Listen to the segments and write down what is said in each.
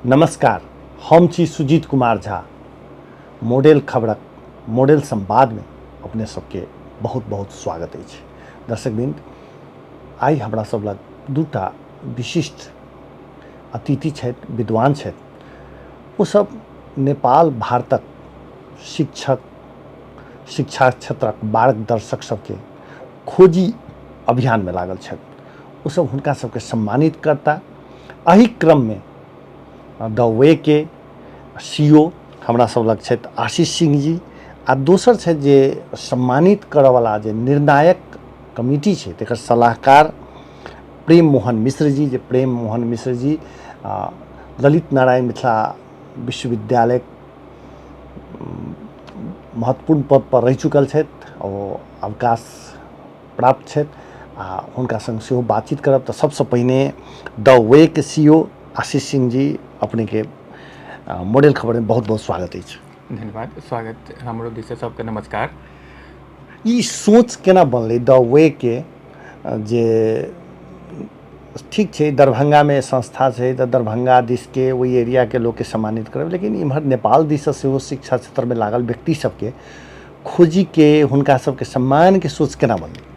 नमस्कार, हम छी सुजीत कुमार झा। मॉडल खबरक मॉडल संवादमे अपने सबके बहुत बहुत स्वागत अछि। दर्शकवृंद, आइ हमरा सब लग दूटा विशिष्ट अतिथि छथि, विद्वान छथि। ओ सब नेपाल भारतक शिक्षक, शिक्षा क्षेत्रक मार्गदर्शक सबके खोजी अभियानमे लागल छथि। ओ सब हुनका सबके सम्मानित करता। एहि क्रममे द वे के सी ओ हमरा सब लग छथि आशीष सिंह जी, आ दोसर छथि जे सम्मानित करऽवला जे निर्णायक कमिटी छै तकर सलाहकार प्रेम मोहन मिश्र जी, जे प्रेम मोहन मिश्र जी ललित नारायण मिथिला विश्वविद्यालय महत्वपूर्ण पद पर रहि चुकल छथि, ओ अवकाश प्राप्त छथि, आ हुनका संग सेहो बातचीत करब। तऽ सबसँ पहिने द वे के सी ओ आशीष सिंह जी, अपनेके मॉडल खबरमे बहुत बहुत स्वागत अछि। धन्यवाद, स्वागत हमरो दिससँ, सबके नमस्कार। ई सोच केना बनलै द वे के, जे ठीक छै दरभंगामे संस्था छै तऽ दरभंगा दिसके ओहि एरियाके लोकके सम्मानित करब, लेकिन इम्हर नेपाल दिससँ सेहो शिक्षा क्षेत्रमे लागल व्यक्ति सबके खोजीके हुनका सबके सम्मानके सोच केना बनलै?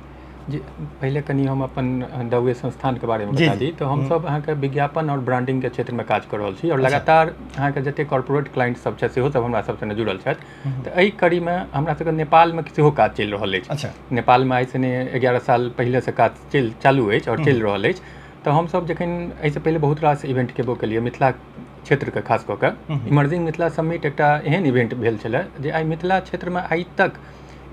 जी, पहिले कनि हम अपन दवे संस्थानके बारेमे बता दी। तऽ हमसब अहाँके विज्ञापन आओर ब्रांडिंगके क्षेत्रमे काज कऽ रहल छी, आओर लगातार अहाँके जतेक कॉर्पोरेट क्लाइंट सब छथि सेहो सब हमरा सब सङ्गे जुड़ल छथि। तऽ एहि कड़ीमे हमरा सबके नेपालमे सेहो काज चलि रहल अछि। नेपालमे आइसँ नहि 11 साल पहिलेसँ काज चलि चालू अछि आओर चलि रहल अछि। तऽ हमसब जखन एहिसँ पहिले बहुत रास इवेंट केबो केलियै मिथिला क्षेत्रके, खास कऽ कऽ इमर्जिंग मिथिला समिट एकटा एहन इवेंट भेल छलै जे आइ मिथिला क्षेत्रमे आइ तक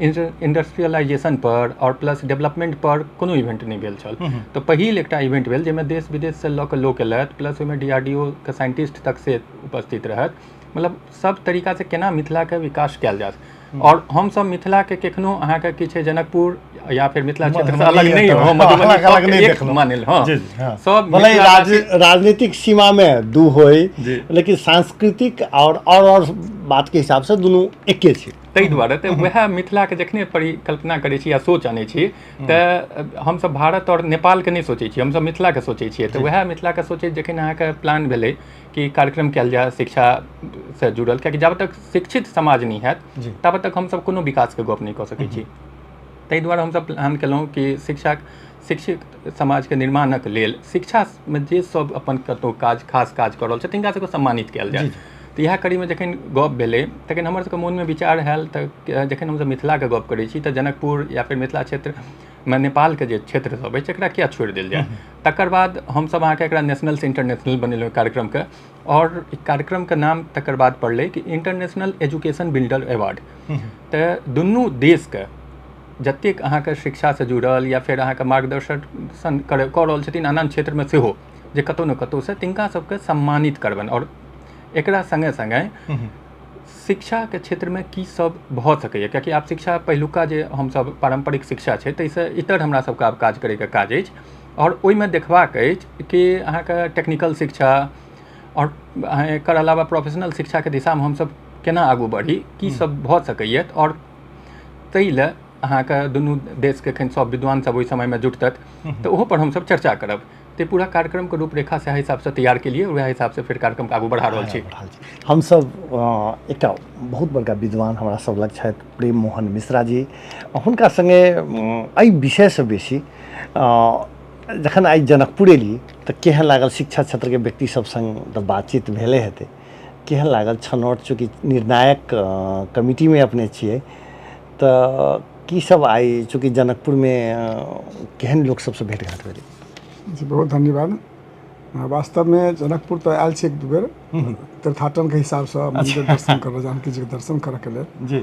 इंडस्ट्रियलाइजेशन पर आओर प्लस डेवलपमेंट पर कोनो इवेंट नहि भेल छल। तऽ पहिल एकटा इवेंट भेल जाहिमे देश विदेशसँ लऽ कऽ लोक एलथि, प्लस ओहिमे डी आर डी ओ के साइंटिस्ट तक से उपस्थित रहथि। मतलब सब तरीकासँ केना मिथिलाके विकास कयल जाय। आओर हमसब मिथिलाके कखनो अहाँके की छै जनकपुर या फिर मिथिला क्षेत्रसँ अलग नहि, मधुबनी मानल। हँ, सब राजनीतिक सीमामे दू होइ, लेकिन सांस्कृतिक आओर बातके हिसाबसँ दुनू एके छै। ताहि दुआरे तऽ वएह मिथिलाके जखने परिकल्पना करै छी या सोच आनै छी तऽ हमसब भारत आओर नेपालके नहि सोचै छी, हमसब मिथिलाके सोचै छियै। तऽ वएह मिथिलाके सोचैत जखन अहाँके प्लान भेलै कि कार्यक्रम कयल जाय शिक्षासँ जुड़ल, कियाकि जाबत तक शिक्षित समाज नहि हैत ताबत तक हमसब कोनो विकासके गप नहि कऽ सकै छी। ताहि दुआरे हमसब प्लान केलहुँ कि शिक्षा शिक्षित समाजके निर्माणक लेल शिक्षामे जे सब अपन कतहु काज खास काज कऽ रहल छथि तिनका सबके सम्मानित कयल जाय। तऽ इएह कड़ीमे जखन गप भेलै तखन हमर सबके मोनमे विचार आयल। तऽ जखन हमसब मिथिलाके गप करै छी तऽ जनकपुर या फेर मिथिला क्षेत्रमे नेपालके जे क्षेत्र सब अछि एकरा किया छोड़ि देल जाय। तकर बाद हमसब अहाँके एकरा नेशनलसँ इंटरनेशनल बनेलहुँ कार्यक्रमके, आओर कार्यक्रमके नाम तकर बाद पड़लै कि इंटरनेशनल एजुकेशन बिल्डर अवार्ड। तऽ दुनू देशके जतेक अहाँके शिक्षासँ जुड़ल या फेर अहाँके मार्गदर्शन कऽ रहल छथिन आन आन क्षेत्रमे सेहो जे कतहु ने कतहुसँ तिनका सबके सम्मानित करबनि। आओर एकरा सङ्गे सङ्गे शिक्षाके क्षेत्रमे की सब भऽ सकैए, कियाकि आब शिक्षा पहिलुका जे हमसब पारम्परिक शिक्षा छै ताहिसँ इतर हमरा सबके आब काज करैके काज अछि। आओर ओहिमे देखबाक अछि कि अहाँके टेक्निकल शिक्षा आओर एकर अलावा प्रोफेशनल शिक्षाके दिशामे हमसब केना आगू बढ़ी, की सब भऽ सकैए। आओर ताहि लए अहाँके दुनू देशके एखन सब विद्वान सब ओहि समयमे जुटतथि तऽ ओहोपर हमसब चर्चा करब। तऽ पूरा कार्यक्रमके रूपरेखा सएह हिसाबसँ तैयार केलियै, वएह हिसाबसँ फेर कार्यक्रमके आगू बढ़ा रहल छी। हमसब एकटा बहुत बड़का विद्वान हमरा सब लग छथि प्रेम मोहन मिश्रा जी, हुनका सङ्गे एहि विषयसँ बेसी जखन आइ जनकपुर एलियै तऽ केहन लागल? शिक्षा क्षेत्रके व्यक्ति सब सङ्ग तऽ बातचीत भेले हेतै, केहन लागल छनौट? चूँकि निर्णायक कमिटीमे अपने छियै तऽ की सब आइ चूँकि जनकपुरमे केहन लोक सबसँ भेट घाँट भेलै? जी बहुत धन्यवाद। वास्तवमे जनकपुर तऽ आयल छी एक दू बेर तीर्थाटनके हिसाबसँ, मन्दिर दर्शन करऽ, जानकी जीके दर्शन करऽके लेल जी।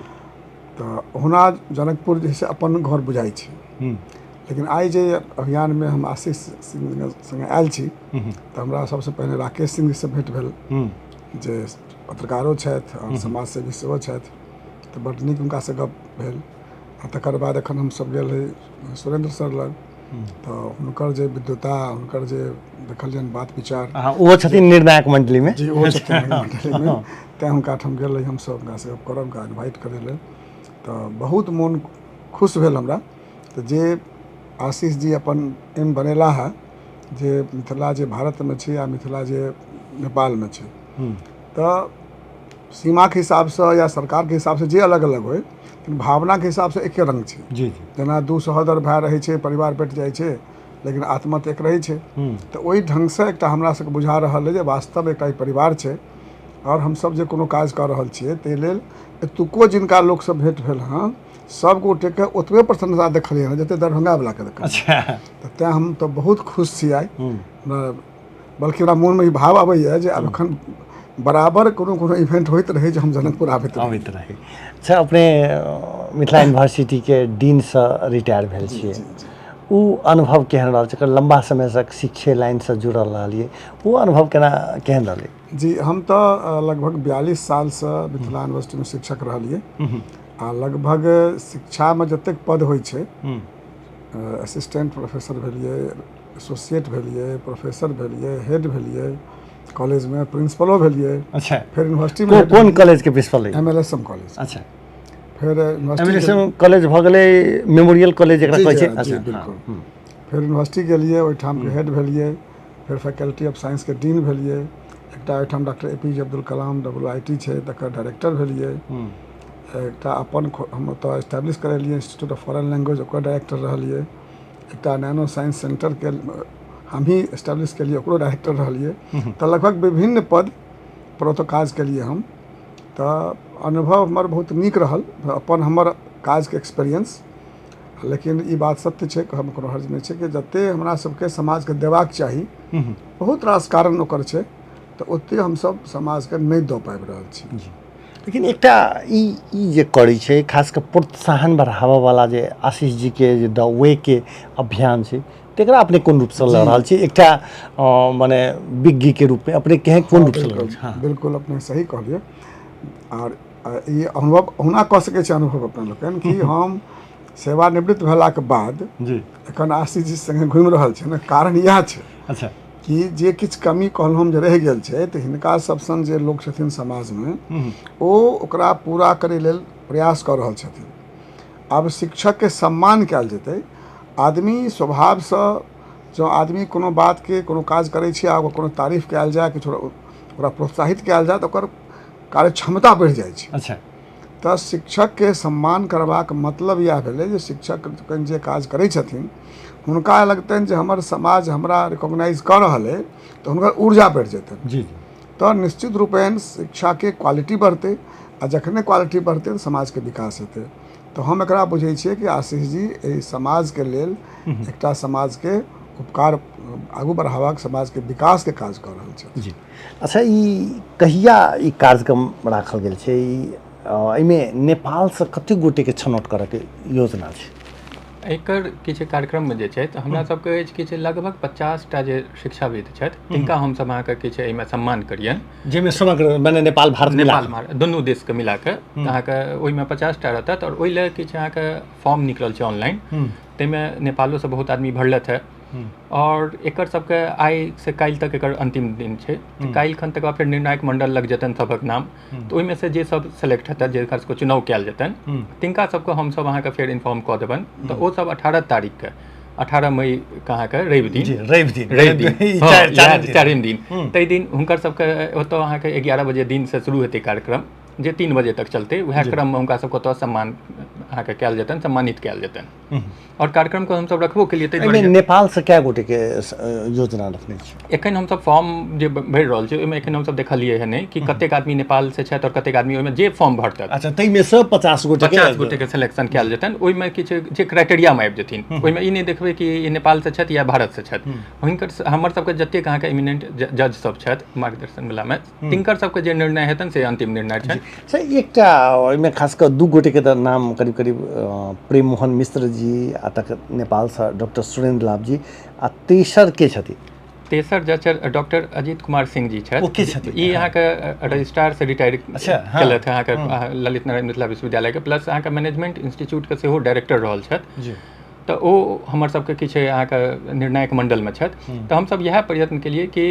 तऽ ओहुना जनकपुर जे छै अपन घर बुझाइ छै, लेकिन आइ जे अभियानमे हम आशीष सिंह सङ्गे आयल छी तऽ हमरा सबसँ पहिने राकेश सिंहसँ भेँट भेल, जे पत्रकारो छथि आओर समाजसेवी सेहो छथि, तऽ बड्ड नीक हुनकासँ गप भेल। आ तकर बाद एखन हमसब गेल रही सुरेन्द्र सर लग, तऽ हुनकर जे विद्वता, हुनकर जे देखलियनि बात विचार। ओहो छथिन निर्णायक मण्डलीमे जी, ओहो छथिन मण्डलीमे, तैँ हुनका ठाम गेल रही हमसब हुनकासँ गप करब, हुनका इन्वाइट करै लेल। तऽ बहुत मोन खुश भेल हमरा। तऽ जे आशीष जी अपन एम बनेला हँ जे मिथिला जे भारतमे छै आ मिथिला जे नेपालमे छै, तऽ सीमाके हिसाबसँ या सरकारके हिसाबसँ जे अलग अलग होइ, लेकिन भावनाके हिसाबसँ एके रङ्ग छै। जी जी जेना दू सहोदर भाय रहै छै, परिवार बँटि जाइ छै, लेकिन आत्मा तऽ एक रहै छै। तऽ ओहि ढङ्गसँ एकटा हमरा सबके बुझा रहल अइ जे वास्तव एकटा ई परिवार छै आओर हमसब जे कोनो काज कऽ रहल छियै ताहि लेल एतुको जिनका लोकसँ भेँट भेल हँ, सब गोटेके ओतबे प्रसन्नता देखलियै हँ जते दरभंगावलाके देखलियै। तऽ तेँ हम तऽ बहुत खुश छी आइ। बल्कि हमरा मोनमे ई भाव अबैए जे आब एखन बराबर कोनो कोनो इवेंट होइत रहै जे हम जनकपुर आबैत रही। आबैत रही। अच्छा, अपने मिथिला यूनिवर्सिटीके डीनसँ रिटायर भेल छियै, ओ अनुभव केहन रहल छै? लम्बा समयसँ शिक्षे लाइनसँ जुड़ल रहलियै, ओ अनुभव केना केहन रहलै? जी, हम तऽ लगभग 42 सालसँ मिथिला यूनिवर्सिटीमे शिक्षक रहलियै आ लगभग शिक्षामे जतेक पद होइ छै, असिस्टेंट प्रोफेसर भेलियै, एसोसिएट भेलियै, प्रोफेसर भेलियै, हेड भेलियै, कॉलेजमे प्रिंसिपलो भेलियै। फेर यूनिवर्सिटीमे। कोन कॉलेजके प्रिंसिपल? MLSM college. फेर यूनिवर्सिटी कॉलेज भऽ गेलै, मेमोरियल कॉलेज जकरा कहै छै। जी बिल्कुल। फेर यूनिवर्सिटी गेलियै, ओहिठामके हेड भेलियै, फेर फैकल्टी ऑफ साइंसके डीन भेलियै। एकटा ओहिठाम doctor A P J Abdul Kalam WIT छै, तकर डायरेक्टर भेलियै। एकटा अपन हम ओतऽ एस्टेब्लिश करेलियै इंस्टीट्यूट ऑफ फॉरेन लैंग्वेज, ओकर डायरेक्टर रहलियै। एकटा नैनो साइंस सेंटरके हमही एस्टेब्लिश केलियै, ओकरो डायरेक्टर रहलियै। तऽ लगभग विभिन्न पद पर ओतऽ काज केलियै हम। तऽ अनुभव हमर बहुत नीक रहल, अपन हमर काजके एक्सपीरियंस। लेकिन ई बात सत्य छै, कहऽमे कोनो हर्ज नहि छै कि जते हमरा सबके समाजके देबाक चाही, बहुत रास कारण ओकर छै, तऽ ओते हमसब समाजके नहि दऽ पाबि रहल छी। लेकिन एकटा ई ई जे करै छै, खास कऽ प्रोत्साहन बढ़ाबऽवला जे आशीष जीके जे द वे के अभियान छै, तकरा अपने कोन रूपसँ लऽ रहल छी? एकटा मने विज्ञके रूपमे अपने केहन कोन रूपसँ लऽ रहल छी? बिल्कुल, अपने सही कहलियै। आर ई अनुभव ओहुना कऽ सकै छै अनुभव अपना लोकनि कि हम सेवानिवृत्त भेलाके बाद एखन आशीष जी संगे घुमि रहल छै ने, कारण इएह छै। कि जे किछु कमी कहलहुँ हम जे रहि गेल छै, तऽ हिनका सब सन जे लोक छथिन समाजमे, ओ ओकरा पूरा करै लेल प्रयास कऽ रहल छथिन। आब शिक्षकके सम्मान कयल जेतै। आदमी स्वभावसँ जँ आदमी कोनो बातके कोनो काज करै छै आ ओकर कोनो तारीफ कयल जाय, किछु ओकरा प्रोत्साहित कयल जाय, तऽ ओकर कार्य क्षमता बढ़ि जाइ छै। तऽ शिक्षकके सम्मान करबाक मतलब इएह भेलै जे शिक्षक जे काज करै छथिन, हुनका लगतनि जे हमर समाज हमरा रिकॉग्नाइज कऽ रहल अइ, तऽ हुनकर ऊर्जा बढ़ि जेतनि। जी तऽ निश्चित रूपेण शिक्षाके क्वालिटी बढ़तै आ जखने क्वालिटी बढ़तै तऽ समाजके विकास हेतै। तऽ हम एकरा बुझै छियै कि आशीष जी एहि समाजके लेल एकटा समाजके उपकार आगू बढ़ाबक, समाजके विकासके काज कऽ रहल छथि। जी, अच्छा, ई कहिया ई कार्यक्रम राखल गेल छै? ई एहिमे नेपालसँ कतेक गोटेके छनौट करऽके योजना छै? एकर किछु कार्यक्रममे जे छै, तऽ हमरा सबके अछि किछु लगभग 50टा जे शिक्षाविद छथि, तिनका हमसब अहाँके किछु एहिमे सम्मान करियनि। जाहिमे समग्र मने नेपाल भारत मिला? नेपाल भारत दुनू देशके मिला कऽ अहाँके ओहिमे 50टा रहतथि। आओर ओहि लए किछु अहाँके फॉर्म निकलल छै ऑनलाइन, ताहिमे नेपालोसँ बहुत आदमी भरलथि हँ। आओर एकर सबके आइ से काल्हि तक एकर अंतिम दिन छै। तऽ काल्हि खन तकर बाद फेर निर्णायक मंडल लग जेतनि सभक नाम, तऽ ओहिमे से जे सब सेलेक्ट हेतनि, जिनका सबके चुनाव कयल जेतनि, तिनका सबके हमसब अहाँके फेर इन्फॉर्म कऽ देबनि। तऽ ओ सब 18 तारीखके, 18 मईके अहाँके रवि दिन, रवि दिन, रवि दिन, चारिम दिन, ताहि दिन हुनकर सबके ओतऽ अहाँके 11 बजे दिनसँ शुरू हेतै कार्यक्रम, जे 3 बजे तक चलतै। उएह क्रममे हुनका सबके ओतऽ सम्मान अहाँके कयल जेतनि, सम्मानित कयल जेतनि। आओर कार्यक्रमके हमसब रखबो केलियै ताहि दुआरे। नेपालसँ कए गोटेके योजना रखने छी? एखन हमसब फॉर्म जे भरि रहल छी, ओहिमे एखन हमसब देखलियै हँ नहि कि कतेक आदमी नेपालसँ छथि आओर कतेक आदमी ओहिमे जे फॉर्म भरतथि। अच्छा, ताहिमे सँ 50 गोटे? 50 गोटेके सिलेक्शन कयल जेतनि। ओहिमे किछु जे क्राइटेरियामे आबि जेथिन, ओहिमे ई नहि देखबै कि ई नेपालसँ छथि या भारतसँ छथि। हुनकर हमर सबके जतेक अहाँके इमिनेंट जज सब छथि मार्गदर्शन वलामे, तिनकर सबके जे निर्णय हेतनि से अंतिम निर्णय छनि। सर, एकटा ओहिमे खास कऽ दू गोटेके तऽ नाम करीब करीब प्रेम मोहन मिश्र जी आ तक नेपालसँ डॉक्टर सुरेंद्र लाभ जी, आ तेसर के छथि? तेसर जज डॉक्टर अजीत कुमार सिंह जी छथि। ओ के छथि? ई अहाँके रजिस्ट्रार से रिटायर केलथि अहाँके ललित नारायण मिथिला विश्वविद्यालयके, प्लस अहाँके मैनेजमेंट इंस्टीट्यूटके सेहो डायरेक्टर रहल छथि। तऽ ओ हमर सबके किछु अहाँके निर्णायक मण्डलमे छथि। तऽ हमसब इएह प्रयत्न केलियै कि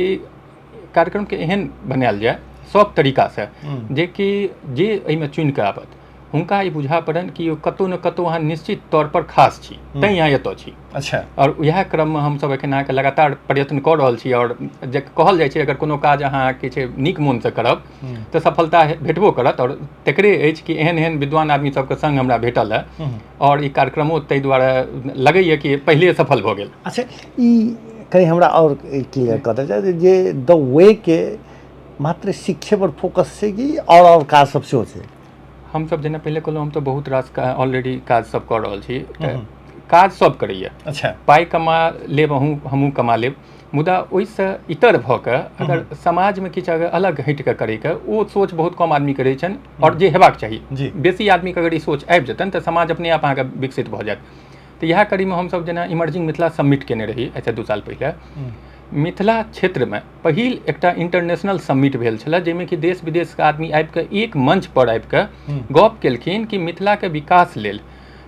कार्यक्रमके एहन बनायल जाय सब तरीकासँ जे कि जे एहिमे चुनिकऽ आबत हुनका ई बुझा पड़नि कि कतहु ने कतहु अहाँ निश्चित तौर पर खास छी, तैँ अहाँ एतऽ छी। अच्छा। आओर इएह क्रममे हमसभ एखन अहाँके लगातार प्रयत्न कऽ रहल छी। आओर जे कहल जाइ छै, अगर कोनो काज अहाँ की छै नीक मोनसँ करब तऽ सफलता भेटबो करत। आओर तकरे अछि कि एहन एहन विद्वान आदमी सबके संग हमरा भेटल है, आओर ई कार्यक्रमो ताहि दुआरे लगैए कि पहिले सफल भऽ गेल। अच्छा, ई कनि हमरा आओर क्लियर कऽ देल जाय जे द वे के मात्र शिक्षे पर फोकस छै कि आओर काज सब सेहो छै? हमसब जेना पहिले कहलहुँ, हम तऽ बहुत रास ऑलरेडी काज सब कऽ रहल छी, तऽ काज सब करैए। अच्छा। पाइ कमा लेब अहूँ, हमहूँ कमा लेब, मुदा ओहिसँ इतर भऽ कऽ अगर समाजमे किछु अगर अलग हटि कऽ करैके ओ सोच बहुत कम आदमीके रहै छनि, आओर जे हेबाक चाही। बेसी आदमीके अगर ई सोच आबि जेतनि तऽ समाज अपने आप अहाँके विकसित भऽ जायत। तऽ इएह कड़ीमे हमसब जेना इमर्जिंग मिथिला सबमिट केने रही आइसँ 2 साल पहिले। मिथिला क्षेत्रमे पहिल एकटा इंटरनेशनल समिट भेल छलै, जाहिमे कि देश विदेशके आदमी आबिकऽ एक मंच पर आबिकऽ गप केलखिन कि मिथिलाके विकास लेल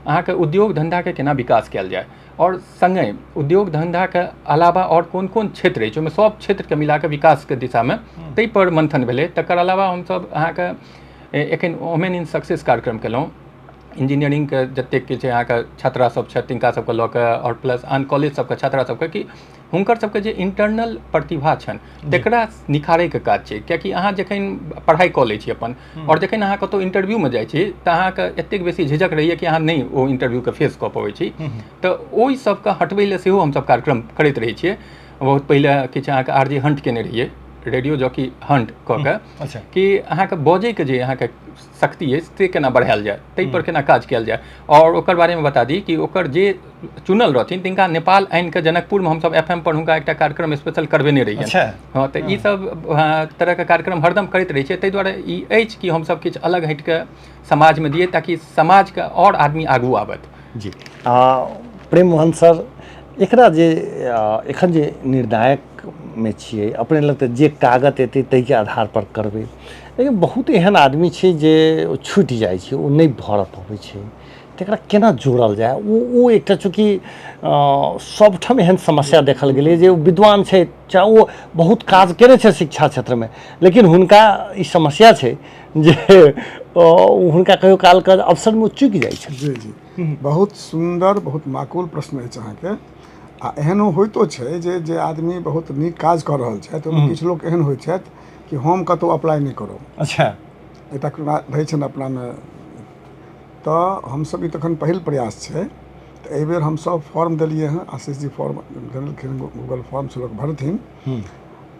अहाँके उद्योग धन्धाके केना विकास कयल जाय, आओर सङ्गे उद्योग धन्धाके अलावा आओर कोन कोन क्षेत्र अछि, ओहिमे सब क्षेत्रके मिलाकऽ विकासके दिशामे ताहि पर मंथन भेलै। तकर अलावा हमसब अहाँके एखन वोमेन इन सक्सेस कार्यक्रम केलहुँ। इंजीनियरिंगके जतेक किछु अहाँके छात्रा सब छथि तिनका सबके लऽ कऽ, आओर प्लस आन कॉलेज सबके छात्रा सबके, कि हुनकर सबके जे इंटरनल प्रतिभा छनि तकरा निखारैके काज छै। कियाकि अहाँ जखन पढ़ाइ कऽ लै छी अपन, आओर जखन अहाँ कतहु इंटरव्यूमे जाइ छी तऽ अहाँके एतेक बेसी झिझक रहैए कि अहाँ नहि ओ इंटरव्यूके फेस कऽ पबै छी। तऽ ओहि सबके हटबै लए सेहो हमसब कार्यक्रम करैत रहै छियै। बहुत पहिले किछु अहाँके आर जे हंट केने रहियै, रेडियो जॉकी हंट कऽ के, कि अहाँके बजैके जे अहाँके शक्ति अछि से केना बढ़ायल जाय, ताहि पर केना काज कयल जाय। आओर ओकर बारेमे बता दी कि ओकर जे चुनल रहथिन तिनका नेपाल आनि कऽ जनकपुरमे हमसब FM पर हुनका एकटा कार्यक्रम स्पेशल करबेने रहियै। हँ, तऽ ई सब तरहके कार्यक्रम हरदम करैत रहै छियै। ताहि दुआरे ई अछि कि हमसब किछु अलग हटि कऽ समाजमे दियै ताकि समाजके आओर आदमी आगू आबथि। जी, प्रेम मोहन सर, एकरा जे एखन जे निर्णायकमे छियै, अपने लग तऽ जे कागत एतै ताहिके आधार पर करबै, लेकिन बहुत एहन आदमी छै जे ओ छुटि जाइ छै, ओ नहि भरऽ पबै छै, तकरा केना जोड़ल जाय? ओ एकटा चूँकि सभठाम एहन समस्या देखल गेलै जे ओ विद्वान छै, चाहे ओ बहुत काज केने छै शिक्षा क्षेत्रमे, लेकिन हुनका ई समस्या छै जे हुनका कहियो कालके अवसरमे ओ चुकि जाइ छै। जी जी, बहुत सुन्दर, बहुत माकूल प्रश्न अछि अहाँके। आ एहनो होइतो छै जे जे आदमी बहुत नीक काज कऽ रहल छथि, ओहिमे किछु लोक एहन होइ छथि कि हम कतहु अप्लाई नहि करब। अच्छा। एकटा रहै छनि अपनामे। तऽ हमसब ई तखन पहिल प्रयास छै, तऽ एहिबेर हमसब फॉर्म देलियै हँ, आशीष जी फॉर्म देलखिन, गूगल फॉर्म से लोक भरथिन।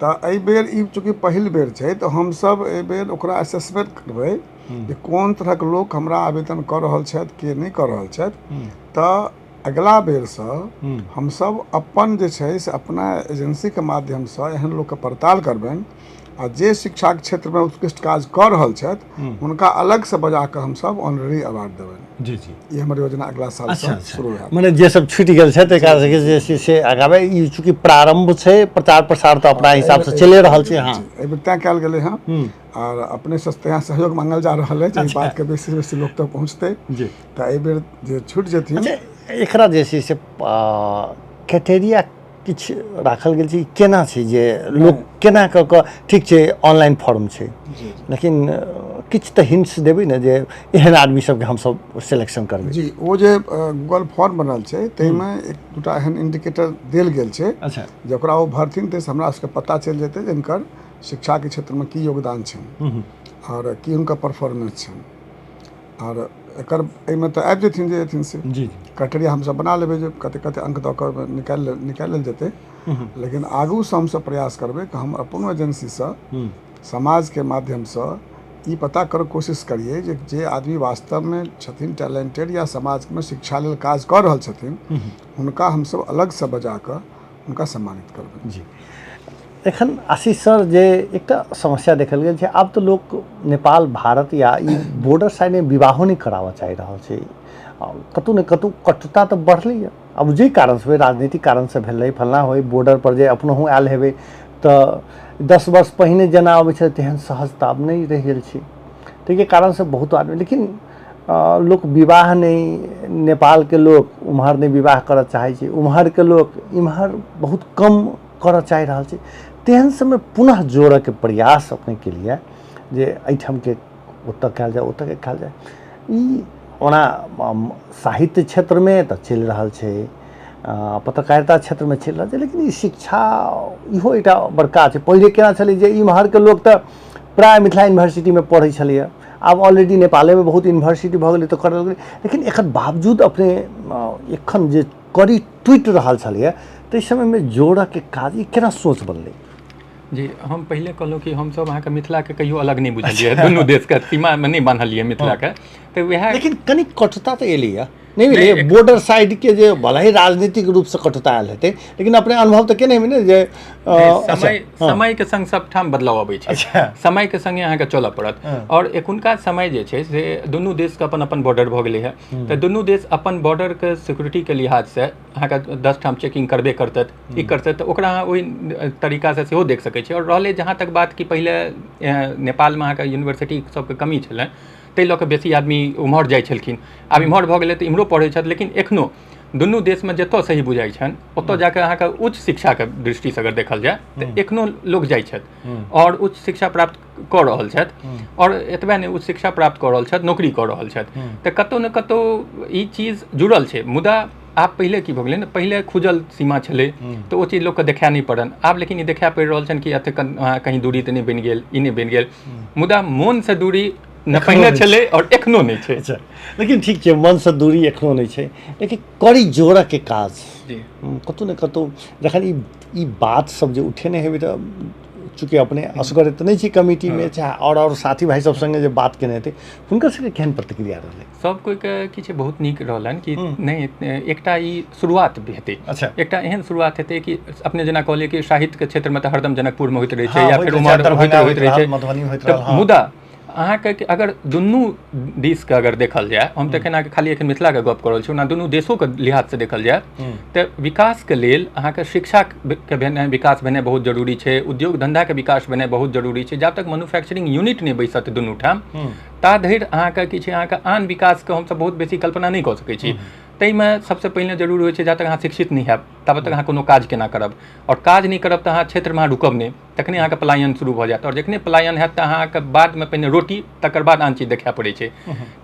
तऽ एहिबेर ई चूँकि पहिल बेर छै, तऽ हमसब एहिबेर ओकरा असेसमेंट करबै जे कोन तरहक लोक हमरा आवेदन कऽ रहल छथि, के नहि कऽ रहल छथि। तऽ अगिला बेरसँ हमसब अपन जे छै से अपना एजेंसीके माध्यमसँ एहन लोकके पड़ताल करबनि, आ जे शिक्षाके क्षेत्रमे उत्कृष्ट काज कऽ रहल छथि हुनका अलगसँ बजा कऽ हमसब ऑनररी अवार्ड देबनि। जी जी, ई हमर योजना अगिला सालसँ शुरू होयत। मने जे सब छुटि गेल छै तकरा सबके जे छै से आगाँ, ई चूँकि प्रारम्भ छै, प्रचार प्रसार तऽ अपना हिसाबसँ चलि रहल छै। हँ, एहिबेर तैं कयल गेलै हँ, आओर अपनेसँ तैं सहयोग मांगल जा रहल अछि, एहि बातके बेसी बेसी लोक तक पहुँचतै। जी। तऽ एहिबेर जे छुटि जेथिन। अच्छा, एकरा जे छै से क्राइटेरिया किछु राखल गेल छै? केना छै जे लोक केना कऽ कऽ, ठीक छै ऑनलाइन फॉर्म छै, लेकिन किछु तऽ हिंट्स देबै ने जे एहन आदमी सबके हमसब सिलेक्शन करबै। जी, ओ जे गूगल फॉर्म बनल छै ताहिमे एक दूटा एहन इंडिकेटर देल गेल छै। अच्छा। जे ओकरा ओ भरथिन ताहिसँ हमरा सबके पता चलि जेतै जे हिनकर शिक्षाके क्षेत्रमे की योगदान छनि आओर की हुनकर परफॉर्मेंस छनि। आओर एकर एहिमे तऽ आबि जेथिन जे एथिन से जी क्राइटेरिया हमसब बना लेबै जे कते कते अंक दऽ कऽ निकालि निकालि लेल जेतै। लेकिन आगूसँ हमसब प्रयास करबै कि हम अपनो एजेंसीसँ समाजके माध्यमसँ ई पता करऽ कोशिश करियै जे जे आदमी वास्तवमे छथिन टैलेंटेड या समाजमे शिक्षा लेल काज कऽ रहल छथिन, हुनका हमसब अलगसँ बजा कऽ हुनका सम्मानित करबै। जी, एखन आशीष सर जे एकटा समस्या देखल गेल छै, आब तऽ लोक नेपाल भारत या ई बॉर्डर साइडमे विवाहो नहि कराबऽ चाहि रहल छै, कतहु ने कतहु कटुता तऽ बढ़लैए। आब जाहि कारणसँ होइ, राजनीतिक कारणसँ भेलै फल्लाँ होइ, बॉर्डर पर जे अपनहु आयल हेबै तऽ 10 वर्ष पहिने जेना अबै छलै तेहन सहजता आब नहि रहि गेल छै, ताहिके कारणसँ बहुत आदमी, लेकिन लोक विवाह नहि, नेपालके लोक उम्हर नहि विवाह करऽ चाहै छै, उम्हरके लोक इम्हर बहुत कम करऽ चाहि रहल छै। तेहन समय पुनः जोड़ऽके प्रयास अपने केलिए जे एहिठामके ओतऽ कयल जाय, ओतऽके कयल जाय। ई ओना साहित्य क्षेत्रमे तऽ चलि रहल छै, पत्रकारिता क्षेत्रमे चलि रहल छै, लेकिन ई शिक्षा इहो एकटा बड़का छै। पहिले केना छलै जे इम्हरके लोक तऽ प्राय मिथिला यूनिवर्सिटीमे पढ़ै छलैए, आब ऑलरेडी नेपालेमे बहुत यूनिवर्सिटी भऽ गेलै तऽ करऽ लगलै, लेकिन एकर बावजूद अपने एखन जे कड़ी टूटि रहल छलैए ताहि समयमे जोड़ऽके काज ई केना सोच बनलै? जी, हम पहिले कहलहुँ कि हमसब अहाँके मिथिलाके कहियो अलग नहि बुझलियै, दुनू देशके सीमामे नहि बान्हलियै मिथिलाके, तऽ वएह। लेकिन कनि कटुता तऽ एलैए नहि भेलै बॉर्डर साइडके, जे भले ही राजनीतिक रूपसँ कटुता आयल हेतै, लेकिन अपने अनुभव तऽ केने हेबै ने जे समय समयके संग सबठाम बदलाव अबै छै, समयके संगे अहाँके चलऽ पड़त। आओर एखुनका समय जे छै से दुनू देशके अपन अपन बॉर्डर भऽ गेलै हँ, तऽ दुनू देश अपन बॉर्डरके सिक्योरिटीके लिहाजसँ अहाँके 10 ठाम चेकिंग करबे करतथि, ई करतथि, तऽ ओकरा अहाँ ओहि तरीकासँ सेहो देख सकै छी। आओर रहलै जहाँ तक बात कि पहिले नेपालमे अहाँके यूनिवर्सिटी सबके कमी छलै, ताहि लऽ कऽ बेसी आदमी ओम्हर जाइ छलखिन, आब इम्हर भऽ गेलै तऽ इम्हरो पढ़ै छथि, लेकिन एखनो दुनू देशमे जतऽ सही बुझाइ छनि ओतऽ जाकऽ अहाँके उच्च शिक्षाके दृष्टिसँ अगर देखल जाय तऽ एखनो लोक जाइ छथि आओर उच्च शिक्षा प्राप्त कऽ रहल छथि, आओर एतबे नहि उच्च शिक्षा प्राप्त कऽ रहल छथि, नौकरी कऽ रहल छथि, तऽ कतहु ने कतहु ई चीज जुड़ल छै। मुदा आब पहिले की भऽ गेलै ने, पहिले खुजल सीमा छलै तऽ ओ चीज लोकके देखा नहि पड़ल, आब लेकिन ई देखा पड़ि रहल छनि कि एतेक कहीं दूरी तऽ नहि बनि गेल, ई नहि बनि गेल, मुदा मोनसँ दूरी ने पहिने छलै आओर एखनो नहि छै। अच्छा, लेकिन ठीक छै, मनसँ दूरी एखनो नहि छै, लेकिन कड़ी जोड़ऽके काज कतहु ने कतहु जखन ई बात सब जे उठेने हेबै तऽ चूँकि अपने असगरे तऽ नहि छी कमिटीमे, चाहे आओर साथी भाइ सब सङ्गे जे बात केने हेतै, हुनकर सबके केहन प्रतिक्रिया रहलै? सब कोइके की छै, बहुत नीक रहलनि कि नहि एकटा ई शुरुआत हेतै। अच्छा। एकटा एहन शुरुआत हेतै कि अपने जेना कहलियै कि साहित्यके क्षेत्रमे तऽ हरदम जनकपुरमे होइत रहै छै या फेर उम्हर होइत रहै छै, मधुबनी होइत रहल। मुदा अहाँके अगर दुनू दिसके अगर देखल जाय, हम तऽ एखन अहाँके खाली एखन मिथिलाके गप कऽ रहल छी, ओना दुनू देशोके लिहाजसँ देखल जाय तऽ विकासके लेल अहाँके शिक्षाके भेनाइ, विकास भेनाइ बहुत जरूरी छै, उद्योग धन्धाके विकास भेनाइ बहुत जरूरी छै। जाब तक मैन्युफैक्चरिंग यूनिट नहि बैसत दुनू ठाम ता धरि अहाँके की छै, अहाँके आन विकासके हमसब बहुत बेसी कल्पना नहि कऽ सकै छी। ताहिमे सबसँ पहिने जरूरी होइ छै, जा तक अहाँ शिक्षित नहि हैब ताबत तक अहाँ कोनो काज केना करब, आओर काज नहि करब तऽ अहाँ क्षेत्रमे अहाँ रुकब नहि, तखने अहाँके पलायन शुरू भऽ जायत, आओर जखने पलायन हैत तऽ अहाँके बादमे पहिने रोटी तकर बाद आन चीज देखय पड़ै छै।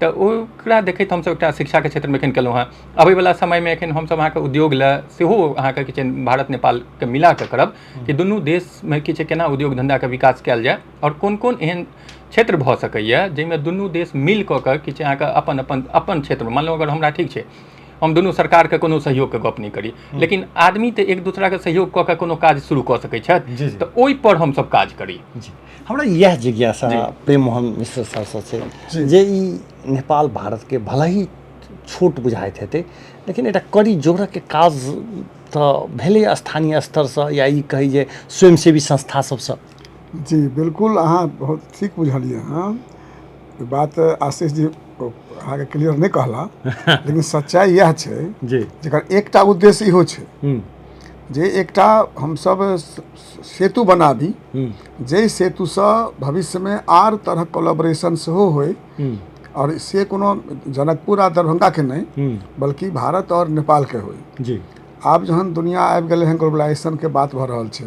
तऽ ओकरा देखैत हमसब एकटा शिक्षाके क्षेत्रमे एखन केलहुँ हँ। अबैवला समयमे एखन हमसब अहाँके उद्योग लए सेहो अहाँके की छै भारत नेपालके मिलाकऽ करब कि दुनू देशमे की छै केना उद्योग धन्धाके विकास कयल जाय, आओर कोन कोन एहन क्षेत्र भऽ सकैए जाहिमे दुनू देश मिल कऽ के किछु अहाँके अपन अपन अपन क्षेत्रमे, मानि लू अगर हमरा ठीक छै हम दुनू सरकारके कोनो सहयोगके गप नहि करी, लेकिन आदमी तऽ एक दोसराके सहयोग कऽ के कोनो काज शुरू कऽ सकै छथि, तऽ ओहिपर हमसब काज करी। जी, हमरा इएह जिज्ञासा प्रेम मोहन मिश्र सरसँ छै जे ई नेपाल भारतके भले ही छोट बुझाइत हेतै, लेकिन एकटा कड़ी जोड़ऽके काज तऽ भेलै स्थानीय स्तरसँ या ई कही जे स्वयंसेवी संस्था सबसँ? जी बिल्कुल, अहाँ बहुत ठीक बुझलियै हँ। ई बात आशीष जी अहाँके क्लियर नहि कहला, लेकिन सच्चाइ इएह छै जी, जकर एकटा उद्देश्य इहो छै जे एकटा हमसब सेतु बनाबी, जाहि सेतुसँ भविष्यमे आर तरहक कोलाबोरेशन सेहो होइ, आओर से कोनो जनकपुर आ दरभंगाके नहि बल्कि भारत आओर नेपालके होइ। जी, आब जहन दुनिया आबि गेलै हँ, ग्लोबलाइजेशनके बात भऽ रहल छै,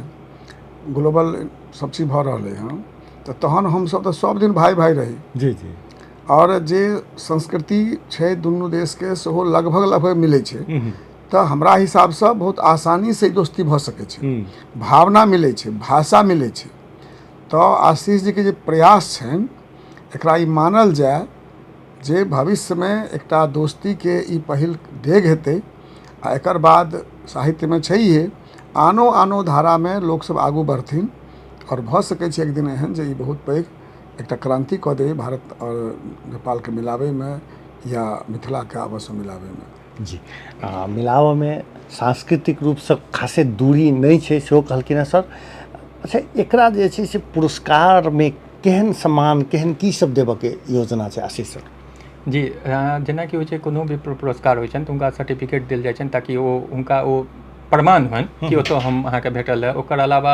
ग्लोबल सब चीज भऽ रहलै हँ, तऽ तहन हमसब तऽ सब दिन भाइ भाइ रही। जी जी। आओर जे संस्कृति छै दुनू देशके सेहो लगभग लगभग मिलै छै, तऽ हमरा हिसाबसँ बहुत आसानीसँ ई दोस्ती भऽ सकै छै। भावना मिलै छै, भाषा मिलै छै। तऽ आशीष जीके जे प्रयास छनि एकरा ई मानल जाय जे भविष्यमे एकटा दोस्तीके ई पहिल डेग हेतै, आ एकर बाद साहित्यमे छैहे आनो आनो धारामे लोकसब आगू बढ़थिन, आओर भऽ सकै छै एक दिन एहन जे ई बहुत पैघ एकटा क्रान्ति कऽ दै भारत आओर नेपालके मिलाबैमे या मिथिलाके आपसमे मिलाबैमे। जी, मिलाबऽमे सांस्कृतिक रूपसँ खासे दूरी नहि छै सेहो कहलखिन हँ सर। अच्छा, एकरा जे छै से पुरस्कारमे केहन सम्मान केहन की सब देबऽके योजना छै आशीष सर? जी, जेनाकि होइ छै कोनो भी पुरस्कार होइ छनि तऽ हुनका सर्टिफिकेट देल जाइ छनि ताकि ओ हुनका ओ प्रमाण होइन कि ओतऽ हम अहाँके भेटल है। ओकर अलावा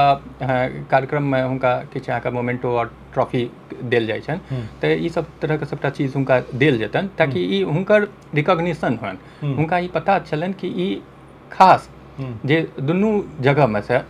कार्यक्रममे हुनका किछु अहाँके मोमेंटो आओर ट्रॉफी देल जाइ छनि, तऽ ई सब तरहके सबटा चीज हुनका देल जेतनि ताकि ई हुनकर रिकॉग्निशन होइन, हुनका ई पता छलनि कि ई खास जे दुनू जगहमे से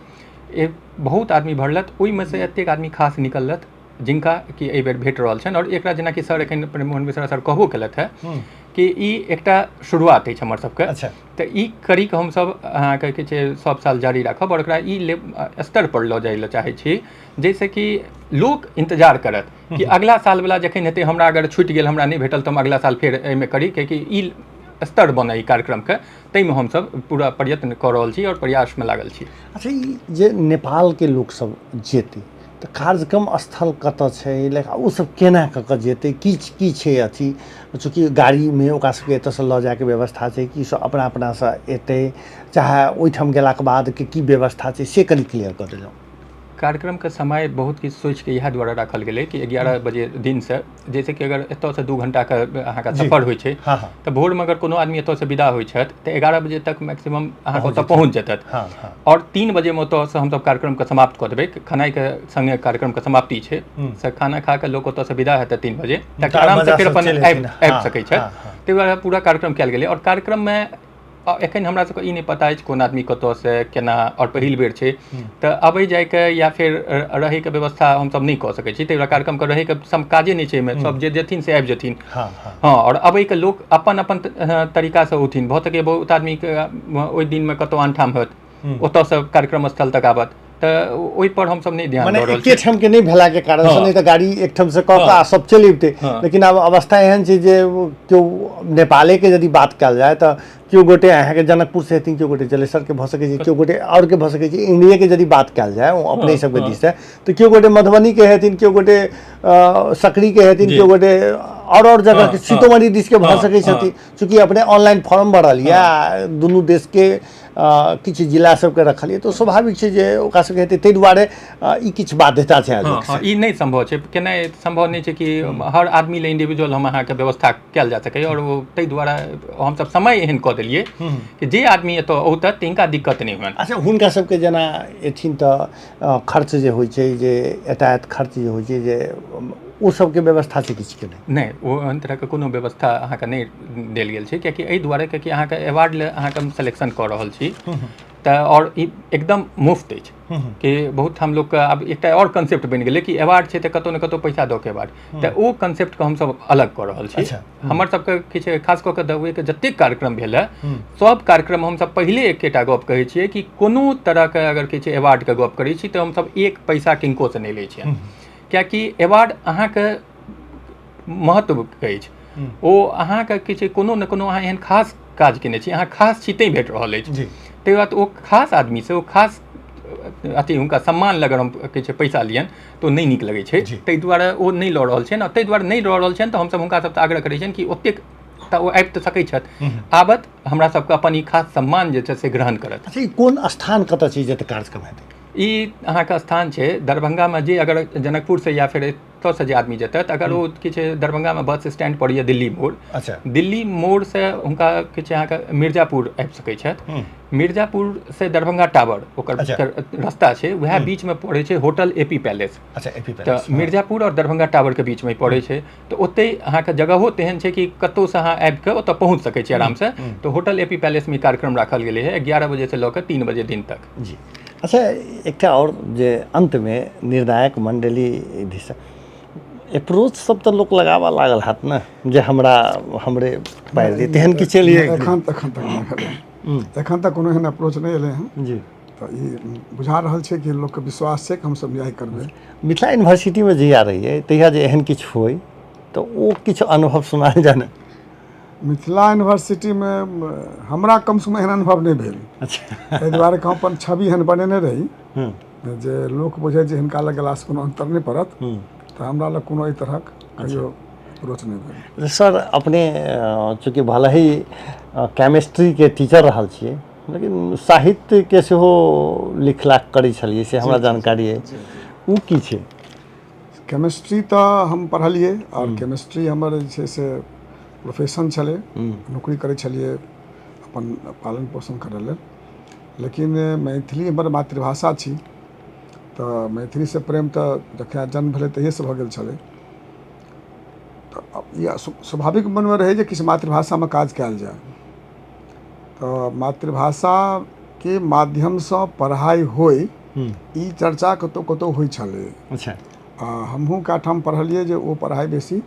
एक बहुत आदमी भरलथि ओहिमे से एतेक आदमी खास निकललथि जिनका कि एहि बेर भेट रहल छनि। और एकरा जेनाकि सर एखन प्रेममोहन मिश्रा सर कहबो केलथि हेँ कि ई एकटा शुरुआत अछि हमर सबके। अच्छा। तऽ ई कड़ीके हमसब अहाँके की छै सब साल जारी राखब आओर एकरा ई स्तर पर लऽ जाइ लए चाहै छी जाहिसँ कि लोक इन्तजार करत कि अगला सालवला जखन हेतै, हमरा अगर छुटि गेल, हमरा नहि भेटल, तऽ हम अगला साल फेर एहिमे करी, कियाकि ई स्तर बनै ई कार्यक्रमके, ताहिमे हमसब पूरा प्रयत्न कऽ रहल छी आओर प्रयासमे लागल छी। अच्छा, ई जे नेपालके लोकसब जेतै तऽ कार्यक्रम स्थल कतऽ छै, लाइक ओ सब केना कऽ कऽ जेतै, की की छै अथी? चूँकि गाड़ीमे ओकरा सबके एतऽसँ लऽ जाइके व्यवस्था छै कि सब अपना अपनासँ एतै, चाहे ओहिठाम गेलाके बादके की व्यवस्था छै, से कनि क्लियर कऽ देलहुँ। कार्यक्रमके समय बहुत किछु सोचिके इएह दुआरे राखल गेलै कि 11 बजे दिनसँ, जैसे कि अगर एतऽसँ 2 घंटाके अहाँके सफर होइ छै तऽ भोरमे अगर कोनो आदमी एतऽसँ विदा होइ छथि तऽ 11 बजे तक मैक्सिमम अहाँके ओतऽ पहुँच जेतथि। और 3 बजेमे ओतऽसँ हमसब कार्यक्रमके समाप्त कऽ देबै। खेनाइके सङ्गे कार्यक्रमके समाप्ति छै, से खाना खा कऽ लोक ओतऽसँ विदा हेतै 3 बजे तक, आरामसँ फेर अपन आबि सकै छथि। ताहि दुआरे पूरा कार्यक्रम कयल गेलै। और कार्यक्रममे एखन हमरा सबके ई नहि पता अछि कोन आदमी कतऽसँ केना, आओर पहिल बेर छै तऽ अबै जाइके या फेर रहैके व्यवस्था हमसब नहि कऽ सकै छी। ताहि दुआरे कार्यक्रमके रहैके सम काजे नहि छै एहिमे, सब जे जेथिन से आबि जेथिन। हँ, आओर अबैके लोक अपन अपन तरीकासँ औथिन। भऽ सकैए बहुत आदमीके ओहि दिनमे कतहु आनठाम होत, ओतऽसँ कार्यक्रम स्थल तक आबत, तऽ ओहिपर हमसब नहि ध्यान दऽ रहल छी। एकेठाम के नहि भेलाके कारण से, नहि तऽ गाड़ी एकठाम से कऽ कऽ सब चलि अबितै। लेकिन आब अवस्था एहन छै जे केओ नेपालेके यदि बात कयल जाय तऽ केओ गोटे अहाँके जनकपुर से हेथिन, केओ गोटे जलेसरके भऽ सकै छै, केओ गोटे आओर के भऽ सकै छै। इंडियाके यदि बात कयल जाय ओ अपने सबके दिस से तऽ केओ गोटे मधुबनीके हेथिन, केओ गोटे सकरीके हेथिन, केओ गोटे आओर जगहके सीतोमढ़ी दिसके भऽ सकै छथिन। चूँकि अपने ऑनलाइन फॉर्म भरल यऽ, दुनू देशके किछु जिला सबके रखलियै, तऽ स्वाभाविक छै जे ओकरा सबके हेतै, ताहि दुआरे ई किछु बाध्यता छै। हँ, ई नहि सम्भव छै, केनाइ सम्भव नहि छै कि हर आदमी लए इंडिविजुअल हम अहाँके व्यवस्था कयल जा सकैए। आओर ओ ताहि दुआरे हमसब समय एहन कऽ देलियै कि जे आदमी एतऽ औतथि तिनका दिक्कत नहि होनि। अच्छा, हुनका सबके जेना एथिन तऽ खर्च जे होइ छै, जे यातायात खर्च जे होइ छै, जे ओ सबके व्यवस्था छै किछु के? नहि, ओ एहन तरहके कोनो व्यवस्था अहाँके नहि देल गेल छै, कियाकि एहि दुआरे कियाकि अहाँके अवार्ड लए अहाँके हम सिलेक्शन कऽ रहल छी तऽ, आओर ई एकदम मुफ्त अछि कि बहुत ठाम लोकके आब एकटा आओर कंसेप्ट बनि गेलै कि अवार्ड छै तऽ कतहु ने कतहु पैसा दऽ के अवार्ड, तऽ ओ कंसेप्टके हमसब अलग कऽ रहल छी। हमर सबके किछु खास कऽ कऽ दबेके जतेक कार्यक्रम भेल हँ, सब कार्यक्रम हमसब पहिले एकेटा गप कहै छियै कि कोनो तरहके अगर किछु अवार्डके गप करै छी तऽ हमसब एक पैसा किनको से नहि लै छियनि, कियाकि अवार्ड अहाँके महत्वके अछि, ओ अहाँके किछु कोनो ने कोनो अहाँ एहन खास काज केने छी, अहाँ खास छी तैँ भेट रहल अछि। ताहि दुआरे ओ खास आदमीसँ ओ खास अथी हुनका सम्मान लग हम किछु पैसा लियनि तऽ ओ नहि नीक लगै छै, ताहि दुआरे ओ नहि लऽ रहल छनि। आ ताहि दुआरे नहि लऽ रहल छनि तऽ हमसब हुनका सबसँ आग्रह करै छियनि कि ओतेक तऽ ओ आबि तऽ सकै छथि, आबत हमरा सबके अपन ई खास सम्मान जे छै से ग्रहण करत। अच्छा, ई कोन स्थान कतऽ छै जतऽ कार्यक्रम हेतै? ई अहाँके स्थान छै दरभंगामे, जे अगर जनकपुरसँ या फेर एतऽसँ जे आदमी जेतै तऽ अगर ओ किछु दरभंगामे बस स्टैंड पड़ैए दिल्ली मोड़, अच्छा, दिल्ली मोड़सँ हुनका किछु अहाँके मिर्जापुर आबि सकै छथि। मिर्जापुरसँ दरभंगा टावर ओकर रास्ता छै, वएह बीचमे पड़ै छै होटल ए पी पैलेस। अच्छा, ए पी पैलेस। तऽ मिर्जापुर आओर दरभंगा टावरके बीचमे पड़ै छै, तऽ ओतहि अहाँके जगहो तेहन छै कि कतहुसँ अहाँ आबिकऽ ओतऽ पहुँच सकै छी आरामसँ। तऽ होटल ए पी पैलेसमे कार्यक्रम राखल गेलै हँ 11 बजेसँ लऽ कऽ 3 बजे दिन तक। जी, अच्छा, एकटा आओर जे अन्तमे निर्णायक मण्डली दिस अप्रोच सब तऽ लोक लगाबऽ लागल हैत ने जे हमरा हमरे पारि दी, तेहन किछु एलियै? एखन तक एखन तक कोनो एहन अप्रोच नहि एलै हँ। जी। तऽ ई बुझा रहल छै कि लोकके विश्वास छै कि हमसब न्याय करबै। मिथिला यूनिवर्सिटीमे जहिया रहियै तहिया जे एहन किछु होइ तऽ ओ किछु अनुभव सुनायल जाय ने? मिथिला यूनिवर्सिटीमे हमरा कमसँ कम एहन अनुभव नहि भेल। अच्छा। एहि दुआरे हम अपन छवि एहन बनेने रही जे लोक बुझै जे हिनका लग गेलासँ कोनो अन्तर नहि पड़त, तऽ हमरा लग कोनो एहि तरहक कहियो अप्रोच नहि भेल। सर, अपने चूँकि भले ही केमिस्ट्रीके टीचर रहल छियै, लेकिन साहित्यके सेहो लिखला करै छलियै से हमरा जानकारी अछि, ओ की छै? केमिस्ट्री तऽ हम पढ़लियै आओर केमिस्ट्री हमर जे छै से प्रोफेशन छलै, नौकरी करै छलियै अपन पालन पोषण करै लेल, लेकिन मैथिली हमर मातृभाषा छी तऽ मैथिलीसँ प्रेम तऽ जखन जन्म भेलै तहिएसँ भऽ गेल छलै। तऽ ई स्वाभाविक मनमे रहै जे किछु मातृभाषामे काज कयल जाय, तऽ मातृभाषाके माध्यमसँ पढ़ाइ होइ, ई चर्चा कतहु कतहु होइ छलै। अच्छा। आ हमहूँ कए ठाम पढ़लियै जे ओ पढ़ाइ बेसी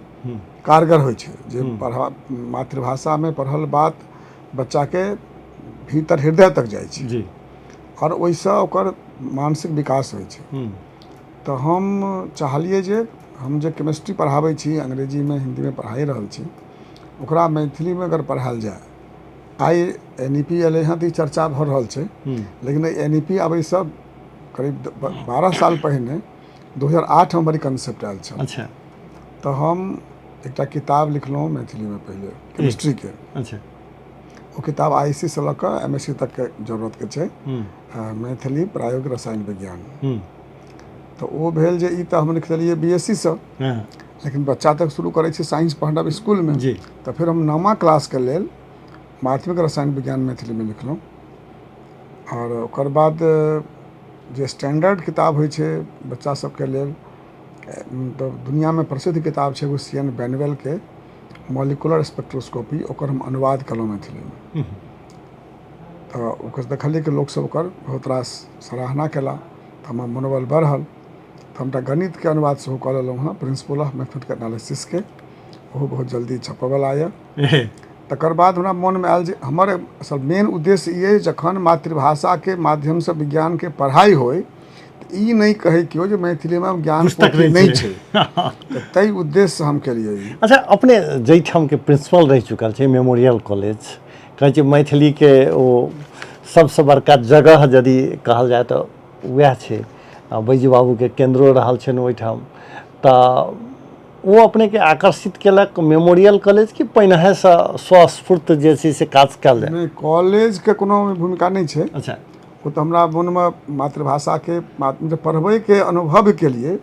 कारगर होइ छै, जे पढ़ा मातृभाषामे पढ़ल बात बच्चाके भीतर हृदय तक जाइ छै जी आओर ओहिसँ ओकर मानसिक विकास होइ छै। तऽ हम चाहलियै जे हम जे केमिस्ट्री पढ़ाबै छी, अंग्रेजीमे हिन्दीमे पढ़ाइ रहल छी, ओकरा मैथिलीमे अगर पढ़ायल जाय। आइ एन ई पी एलै हँ तऽ ई चर्चा भऽ रहल छै, लेकिन एन ई पी आबैसँ करीब 12 साल पहिने 2008मे हमर ई कॉन्सेप्ट आयल छल। अच्छा। तऽ हम एकटा किताब लिखलहुँ मैथिलीमे पहिले केमिस्ट्रीके। अच्छा। ओ किताब आई सी से लऽ कऽ एम एस सी तकके जरूरतके छै, मैथिली प्रायोगिक रसायन विज्ञान। तऽ ओ भेल जे ई तऽ हम लिख देलियै बी एस सी सँ, लेकिन बच्चा तक शुरू करै छै साइंस पढ़ब इसकुलमे जी। तऽ फेर हम 9मा क्लासके लेल माध्यमिक रसायन विज्ञान मैथिलीमे लिखलहुँ। आओर ओकर बाद जे स्टैंडर्ड किताब होइ छै बच्चा सबके लेल, तऽ दुनिआँमे प्रसिद्ध किताब छै एगो सी एन बैनवेलके मॉलिकुलर स्पेक्ट्रोस्कोपी, ओकर हम अनुवाद केलहुँ मैथिलीमे। तऽ ओकर देखलियै कि लोकसब ओकर बहुत रास सराहना केला, तऽ हमर मनोबल बढ़ल। तऽ हम एकटा गणितके अनुवाद सेहो कऽ लेलहुँ हँ, प्रिंसिपल ऑफ मैथमेटिकल एनालिसिसके, ओहो बहुत जल्दी छपयवला यऽ। तकर बाद हमरा मोनमे आयल जे हमर असल मेन उद्देश्य ई अइ, जखन मातृभाषाके माध्यमसँ विज्ञानके पढ़ाइ होइ तऽ ई नहि कहै केओ जे मैथिलीमे ज्ञान पुस्तक नहि छै, तऽ ताहि उद्देश्यसँ हम केलियै ई। अच्छा, अपने जाहिठामके प्रिंसिपल रहि चुकल छै मेमोरियल कॉलेज, कहै छै मैथिलीके ओ सबसँ बड़का जगह यदि कहल जाय तऽ वएह छै, आ बैजू बाबूके केन्द्रो रहल छनि ओहिठाम, तऽ ओ अपनेके आकर्षित केलक मेमोरियल कॉलेज कि पहिनहेसँ स्वस्फूर्त जे छै से काज कयल जाय? नहि, कॉलेजके कोनो भूमिका नहि छै। अच्छा। ओ तऽ हमरा मोनमे मातृभाषाके पढ़बैके अनुभव केलियै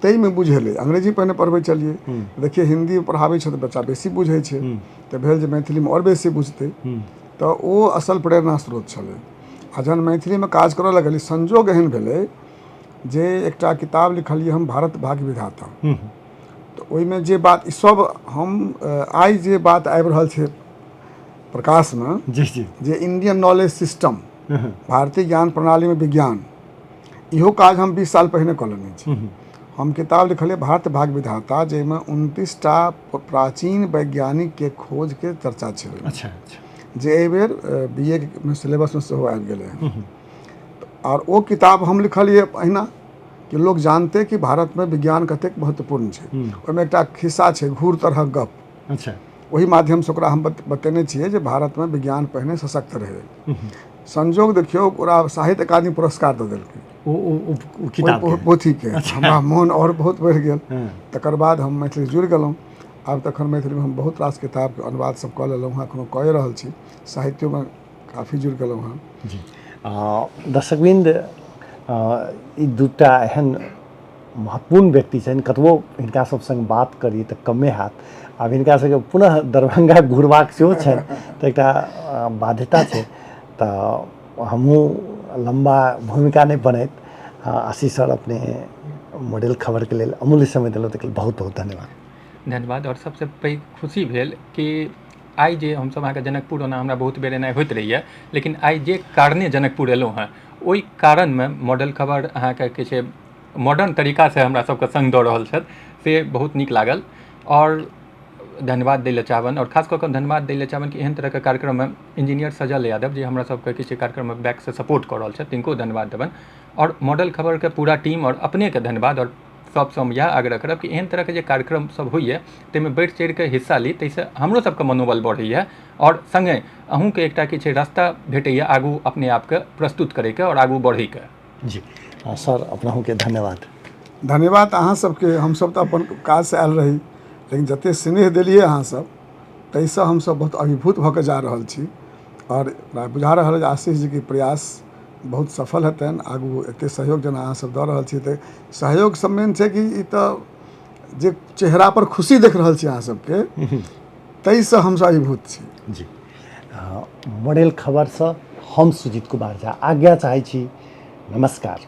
ताहिमे बुझेलै। अंग्रेजी पहिने पढ़बै छलियै, देखियै हिन्दी पढ़ाबै छै तऽ बच्चा बेसी बुझै छै, तऽ भेल जे मैथिलीमे आओर बेसी बुझतै, तऽ ओ असल प्रेरणा स्रोत छलै। आ जहन मैथिलीमे काज करऽ लगलियै, संजोग एहन भेलै जे एकटा किताब लिखलियै हम भारत भाग्य विधाता, तऽ ओहिमे जे बात ई सब हम आइ जे बात आबि रहल छै प्रकाशमे, जी जी, जे इंडियन नॉलेज सिस्टम, भारतीय ज्ञान प्रणालीमे विज्ञान, इहो काज हम 20 साल पहिने कऽ लेने छी। हम किताब लिखलियै भारत भाग्य विधाता, जाहिमे 29टा प्राचीन वैज्ञानिकके खोजके चर्चा छलै। अच्छा अच्छा। जे एहिबेर बी ए मे सिलेबसमे सेहो आबि गेलै हँ। आओर ओ किताब हम लिखलियै अहिना कि लोक जानते कि भारतमे विज्ञान कतेक महत्वपूर्ण छै। ओहिमे एकटा खिस्सा छै घूर तरहक गप। अच्छा। ओहि माध्यमसँ ओकरा हम बतेने छियै जे भारतमे विज्ञान पहिने सशक्त रहै। संजोग देखियौ, ओकरा साहित्य अकादमी पुरस्कार दऽ देलकै किताब पोथीके। हमरा मोन आओर बहुत बढ़ि गेल। तकर बाद हम मैथिली जुड़ि गेलहुँ। आब तखन मैथिलीमे हम बहुत रास किताबके अनुवाद सब कऽ लेलहुँ हँ, एखनो कए रहल छी, साहित्योमे काफी जुड़ि गेलहुँ हँ। जी। दर्शकवृन्द, ई दूटा एहन महत्वपूर्ण व्यक्ति छनि, कतबो हिनका सब संग बात करी तऽ कमे हैत। आब हिनका सबके पुनः दरभंगा घुरबाक सेहो छनि, तऽ एकटा बाध्यता छै, तऽ हमहूँ लम्बा भूमिका नहि बनैत। आशीष सर, अपने मॉडल खबरके लेल अमूल्य समय देलहुँ, ताहिके लेल बहुत बहुत धन्यवाद। धन्यवाद। आओर सबसँ पैघ खुशी भेल कि आइ जे हमसब अहाँके जनकपुर, ओना हमरा बहुत बेर एनाइ होइत रहैए, लेकिन आइ जे कारणे जनकपुर एलहुँ हँ ओहि कारणमे मॉडल खबर अहाँके की छै मॉडर्न तरीकासँ हमरा सबके सङ्ग दऽ रहल छथि, से बहुत नीक लागल। आओर धन्यवाद दै लए चाहबनि, आओर खास कऽ कऽ धन्यवाद दै लए चाहबनि कि एहन तरहके कार्यक्रममे इंजीनियर सजल यादव जे हमरा सबके किछु कार्यक्रममे बैकसँ सपोर्ट कऽ रहल छथि, तिनको धन्यवाद देबनि। आओर मॉडल खबरके पूरा टीम आओर अपनेके धन्यवाद। आओर सबसँ हम इएह आग्रह करब कि एहन तरहके जे कार्यक्रम सब होइए ताहिमे बढ़ि चढ़िकऽ हिस्सा ली, ताहिसँ हमरो सबके मनोबल बढ़ैए आओर सङ्गे अहूँके एकटा की छै रास्ता भेटैए आगू अपने आपके प्रस्तुत करैके आओर आगू बढ़ैके। जी सर, अपनहुके धन्यवाद। धन्यवाद अहाँ सबके। हमसब तऽ अपन काजसँ आयल रही, लेकिन जतेक स्नेह देलियै अहाँ सब ताहिसँ हमसब बहुत अभिभूत भऽ कऽ जा रहल छी। आओर बुझा रहल अइ जे आशीष जीके प्रयास बहुत सफल हेतनि आगू। एते सहयोग जेना अहाँ सब दऽ रहल छी, तऽ सहयोग सब मेन छै कि ई तऽ जे चेहरा पर खुशी देख रहल छी अहाँ सबके, ताहिसँ हमसब अभिभूत छी। जी। मॉडल खबरसँ हम सुजीत कुमार झा आज्ञा चाहै छी। नमस्कार।